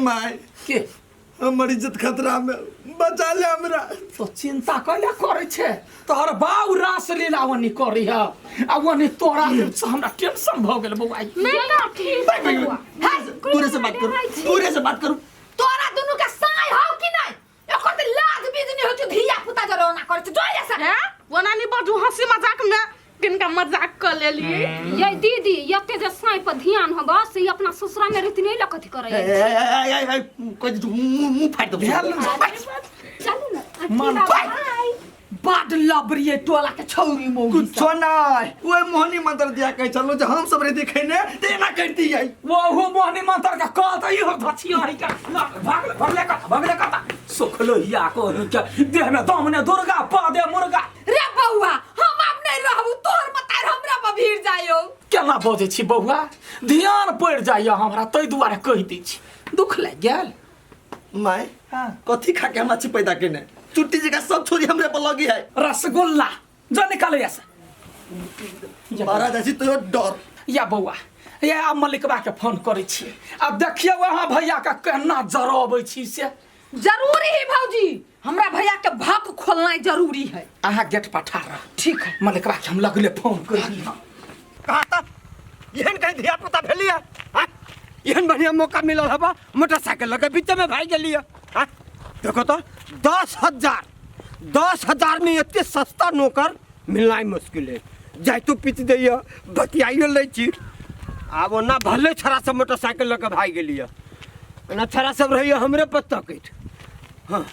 My के हमर इज्जत खतरा में बचा ले हमरा। तो चिंता कैला करै छे? तोहर बाउ रास लीला ओनी करी है आ ओनी तोरा से हमरा टेंशन भ गेल बौआ। नहीं का ठीक है बौआ। पूरे से बात करू, पूरे से बात करू। तोरा दुनू के साय हौ कि नहीं? एकर त लाज बीज नहीं होइ छौ, धिया पुता जरे ओना करै छै, जो ऐसा। हैं ओना नहीं बजू, हंसी मजाक में किनका मजाक क लेली। ये दीदी एते जे साँइ पर ध्यान हब से ई अपना ससुरा में रहती नहीं लकथी करे। ए, ए, ए, ए, ए, कोई मुंह मुंह फाड़ दो। भेल न। चलू ना। मन बाय। बड लबरिए टोला के छौरी मौगी सब। कुछो नहीं, ओए मोहनी मंत्र दिया कहे चलो जे हम सब रहती खैने ते एना करती आई। वो हो मोहनी मंत्र के कह त इहो धछिया है का भागले भागले का भागले का सुखलो हिया को के देह में दम ने दुर्गा पा दे मुर्गा। रे बौआ हम आब नहीं रहबू, तोहर मतार हमरा पर भीड़ जायो। केना बजै छी बौआ, ध्यान पड़ि जाइए हमरा, ताहि दुआरे कहि दै छी। दुख लागि गेल। माय हाँ। कथी खा के हमरा छी पैदा केने? चुट्टी जगह सब छोरी हमरे पर लगी है। रसगुल्ला जो निकाले से महाराज ऐसी तो डर। या बौआ या आब मलिकबा के फोन करै छियै, आब देखियौ अहाँ भैया के केना जरबै छी से। जरूरी है भौजी, हमरा भैया के भक खोलना जरूरी है। अहाँ गेट पर ठाढ़ रह। ठीक है। मलिकबा के हम लगले फोन कर दी। कहा था एहन कहीं धिया पुता भेली है? हाँ? एहन बढ़िया मौका मिलल हबा, मोटरसाइकिल लगे बीच में भाग गेली है। हाँ? देखो तो 10,000 में एते सस्ता नौकर मिलना ही मुश्किल है। जाइतो पीट दैया, बतियाइयो लै छी। आब ओना भले छड़ा सब मोटरसाइकिल लऽ के भागि गेली है, ओना छड़ा सब रहैया हमरे पर तकैत। हाँ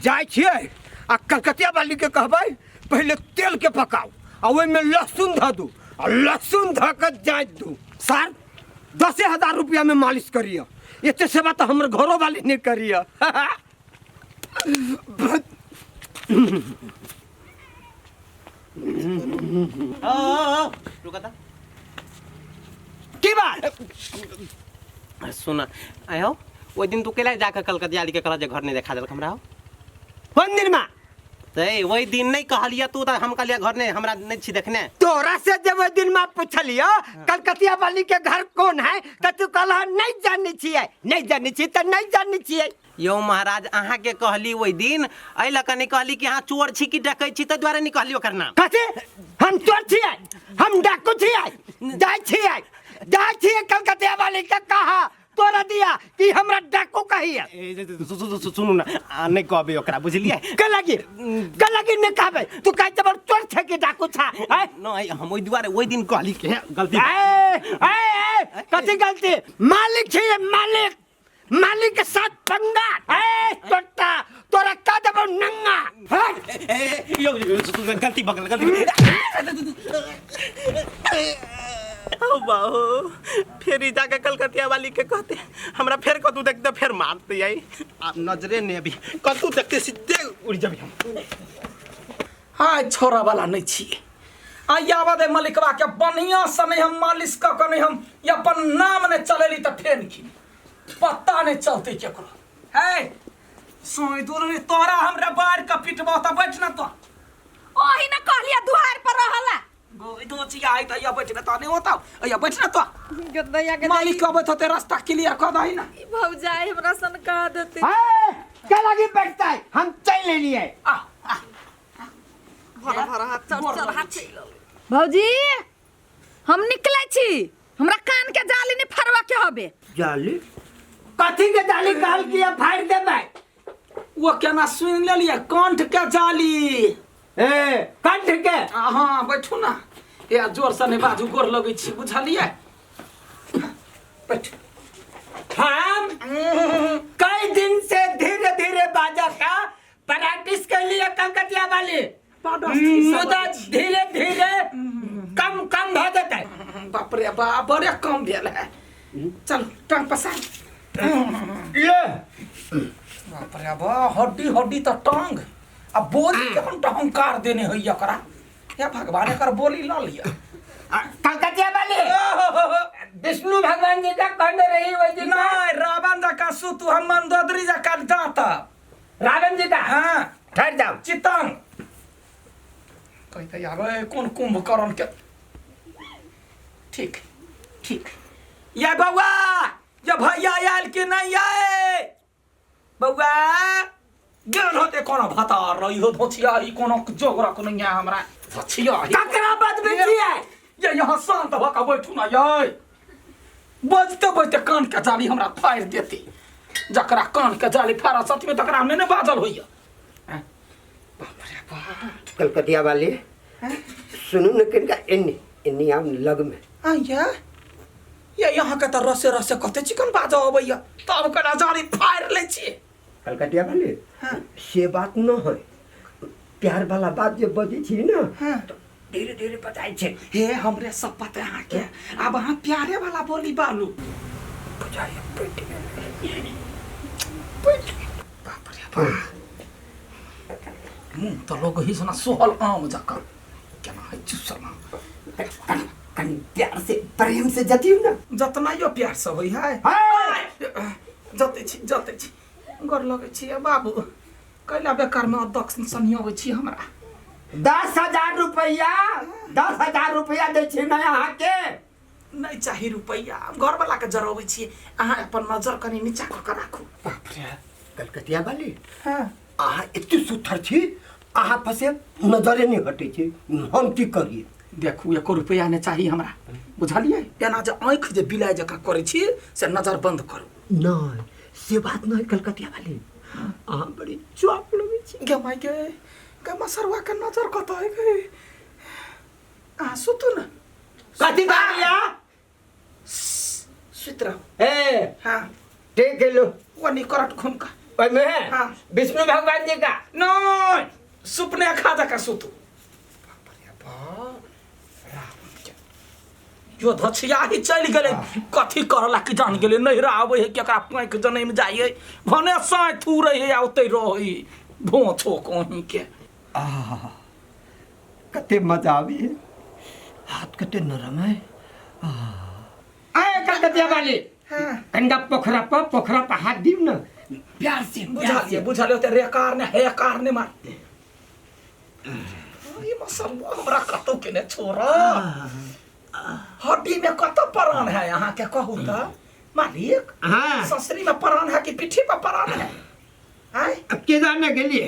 जाइ छियै आ कलकतिया वाली के कहबै पहिले तेल के पकाउ आ ओहिमे लहसुन धऽ दू आ लहसुन धऽ के जाँच दू। सर 10,000 रुपया में मालिश करिय, एते सेवा तऽ हमर घरो वाली नहीं करिय। रुका था। की बात? सुन आयो, ओहि दिन तू केला जाके कलकतिया के कहला जे घर नहीं देखा देलक हमरा। कोन दिन मा? ते ओहि दिन नहीं कहलिया तू, त हम कहलिया घर नहीं, हमरा नहीं छी देखने। तोरा से जब ओहि दिन मा पूछलियो कलकतिया वाली के घर कौन है, त तू कहला नहीं जानी छियै, नहीं जानी छियै त नहीं जानी छियै। यौ महाराज अहाँ के कहली ओहि दिन, एहि लऽ कऽ नहीं कहली कि अहाँ चोर छी कि डकै छी, ताहि दुआरे नहीं कहली ओकर नाम। कथी? हम चोर छियै, हम डाकू छियै, जाइ छियै, जाइ छियै कलकतिया वाली के कहा तोरा दिया कि हमरा डाकू कहिया। ए, सुनू ना, आ, नहीं कहबै ओकरा, बुझलियै? के लगी? के लगी नहीं कहबै? तू कहै छै चोर छै कि डाकू छा? आँय? नहीं, हम ओहि दुआरे ओहि दिन कहली कि हे, गलती। ए, ए, ए, कथी गलती? मालिक छियै, मालिक, मालिक के साथ पंगा। ए तोटा तोरा का देबो नंगा। हट। ए, ए, यौ, यौ, गलती भऽ गेल, गलती। ओ बाहो, फेर ई जाके कलकतिया वाली के कहते हमरा फेर कतू देखते फेर मारते आई। आब नजरे ने अभी कतू देखते सीधे उड़ जबी हम। हाय छोरा वाला नहीं छियै। आ आबऽ दे मलिकवा के, बढ़िया से नहीं हम मालिश कऽ कऽ नहीं हम ई अपन नाम नहीं चलेली तऽ फेर की पता नहीं चलते केकरो। हे सोई दूर रे, तोरा हमरा बाढ़ के पिटबो तऽ बैठ ना तो। ओही ना कहलिया दुहार पर रहला। गो दो चिया आई तऽ या बैठबे तऽ नहीं होता, या बैठ ना तो। गदैया के मालिक अबैत होते रास्ता क्लियर कऽ दही ना। ई भौजाई हमरा सन कह देते। ए, के लगी बैठता है, हम चल लेलिए। आ, आ, भरा भरा हाथ चढ़ चढ़ हाथ चलि। भौजी हम निकलै छी, हमरा कान के जाली नहीं फरवा के हबे। जाली? कथी के जाली कहल कि फाड़ देबै? वो केना सुनि लेलिए, कंठ के जाली। ए कंठ के? हाँ बैठू ना, ए जोर से नहीं बाजू, गोर लगै छी, बुझलिए? बैठ। हम कई दिन से धीरे धीरे बाजा का प्रैक्टिस के लिए कलकतिया वाली, मुदा धीरे धीरे कम कम भ जेतै। बाप रे बाप, बड़े कम भेल है। चल टांग पसार ले। बाप रे बाप, हड्डी हड्डी त टांग आ बोली के हम टहंकार देने होइए ओकरा। या भगवान एकर बोली ल लिया। कलकतिया वाली विष्णु भगवान जी का कहने रही वही दिन। नहीं, रावण जका सुतु हम मंदोदरी जका दांत। रावण जी का? हाँ। ठहर जाओ। चितंग कहते यार कौन कुंभकर्ण के। ठीक ठीक। या बउआ जे भैया आयल कि नहीं आए बौआ गेल होते कोनो भतार रही हो धोछिया ही कोनो जोगरक नहीं है हमरा धोछिया ही ककरा बजबै छियै ये यहाँ शांत भऽ कऽ बैठू ना यै बजते बजते कान के जाली हमरा फाड़ि देती जकरा कान के जाली फाड़ा सच में तकरा नहि ने बाजल होइया हैं? बाप रे बाप कलकतिया वाली सुनू ने किनका एन्नी एन्नी आउ ने लग में आइया ये यहाँ के तऽ रसे रसे कते चिकन बाजऽ अबैया तब केना जाली फाड़ि लै छियै कलकतिया वाली से बात न है प्यार वाला बात जे बजै छी ने हाँ। तऽ धीरे धीरे बताइ छै हे हमरे सब पता अहाँके आब अहाँ प्यारे वाला बोली बालू बुझाइए पेट गेलै बाप रे बाप मुँह तऽ लोग ही सुना सोहल आम जकाँ केना है चूसल आम कनि कनि प्यार से प्रेम से जतियौ ने जतना यो प्यार से होइ है जते छी जते छी गोर लगै छी बाबू कैला बेकार में दक्षिण सनियबै छी हमरा 10,000 रुपैआ 10,000 रुपैआ दै छी ने अहाँके नहीं चाही रुपैआ घरवाला के जरबै छी अहाँ अपन नजर कनि नीचा कऽ के राखू बाप रे कलकतिया वाली हाँ अहाँ एते सुथर छी अहाँ फसे नजरे नहि हटै छै हम की करियै देखू एको रुपैआ नहि चाही हमरा बुझलियै एना जे आँखि जे बिलाइ जकाँ करै छी से नजर बंद करू नहि से बात नहि कलकतिया वाली अहाँ बड़ी चौक लगै छी गे माय गे गे मसरुआ के नजर कतऽ है गे अहाँ सुतू ने कथी कहलियै सुति रहू ए हाँ ठीक गेलो वो नहीं करट घूम का ओहिमे हाँ। विष्णु भगवान जी का नहीं सुपने खा जका सुतू बाप रे बाप, रावण के। यो धछिया ही चलि गेलै कथी करला कि जान गेलै नैहरा आबै है केकरा पाँखि जनमि जाइ है भने साँय थूरै है आ ओतै रहै धोछो कहीं के आह कते मजा आबी है हाथ कते नरम है आए कलकतिया वाली कंडा पोखरा पर पोखरा पर हाथ दियो ना प्यार से प्यार बुझलिए से बुझलिए ओते रेकार ने हेकार ने मारते ई मसलवा हमरा कतौ के ने छोड़ हड्डी में कतौ प्राण है अहाँ के कहू तऽ मालिक हाँ। ससरी में प्राण है कि पीठी पर प्राण है आय अब के जाने गेलिए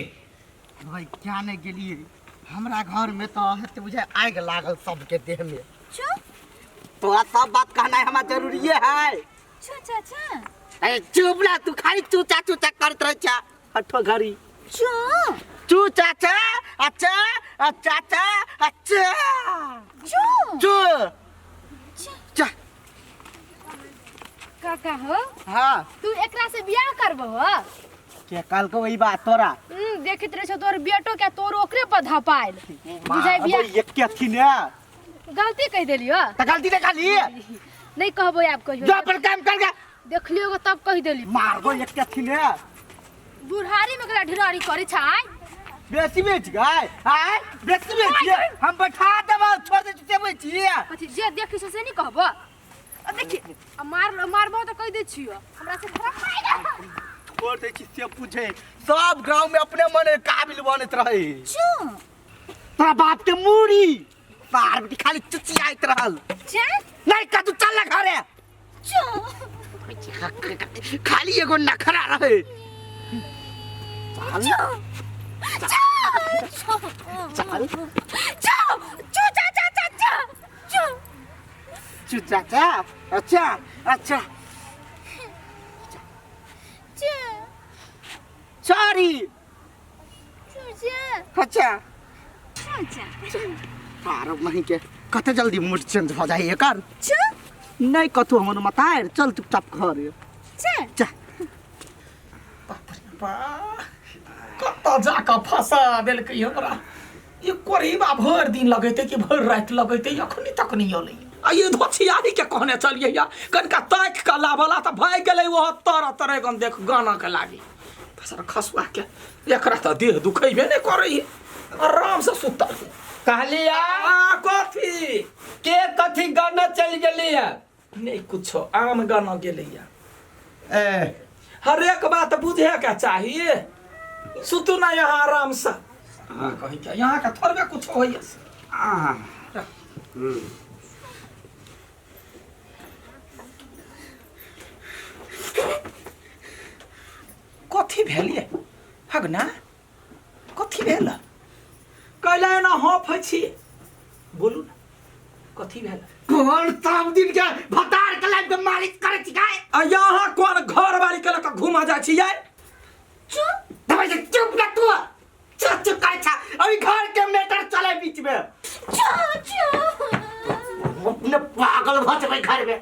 भाई क्या नहीं गेलिए हमरा घर में तो हेते बुझाय आगि लागल सबके देह में चुप तोरा सब बात कहना हमरा जरूरी है चुप चाचा अरे चुप ना तू खाली चूचा चूचा करत रह चा हठो घड़ी चुप चू चाचा अच्छा चाचा अच्छा चुप चू चा काका हो हाँ तू एकरा से बियाह करबो हो के कल को वही बात तोरा देखित रहे छौ तोर बेटो के तोर ओकरे पर धपायल बुझाइ बियाह एक के अथी ने गलती कहि देलियो त गलती ने खाली नहीं कहबो आब कहियो जो अपन काम कर गा देखलियो तब कहि देली मारबो एक के अथी ने बुढ़ारी में कला ढिरारी करे छै बेसी बेच गए आय बेसी बेच हम बैठा देबो छोड़ दे चुते बेचिए कथी जे देखी से नहीं कहबो आ देखी आ मार मारबो तऽ कहि दै छियो हमरा से खराब छोड़ दै छी से पूछे सब गांव में अपने मने काबिल बनैत रहे चुप तोरा बाप के मूड़ी बार बेटी खाली चुचियाइत रहल चल नहीं कतू चल ना घरे चुप खाली एगो नखरा रहे चुप चुप चल चुप चुप चाचा चाचा चुप चु चाचा अच्छा अच्छा चुप सॉरी चुप अच्छा चाचा पारो नहीं के कते जल्दी मूड चेंज भ जाए एकर चुप नहीं कतू हमर मतार चल चुपचाप घर चल जा कतऽ जाकऽ फंसा देलकै हमरा ई कोरीबा भरि दिन लगेतै कि भरि राति लगेतै अखनी तक नहि अलै आ ई धोछियारी के कहने चलियै या कनिका ताकि कऽ लाबला तऽ भागि गेलै ओहो तर तर गन देख गाना के लागी फसर खसुआ के एकरा तऽ देह दुखेबे नहि करै आराम से सुतल कहलिया आ कथी के कथी गाना चलि गेली है नहि कुछो आम गाना गेलैया ए हरेक बात बुझे के चाहिए सुतू ना यहाँ आराम से हाँ कहीं क्या यहाँ का थोड़बे कुछ होइए आ कथी भेल ये हगना कथी भेल कैला एना हँफै छी बोलू ने कथी भेल कौन सब दिन के भतार के लाइफ के मालिश करे छी गाय आ यहाँ कोन घर वाली के लऽ कऽ घुमा जाइ छी यै चुप दबाई से चुप ना तू चुप चुप करे छा अभी घर के मैटर चले बीच में चाचा अपने पागल भ जेबै घर में।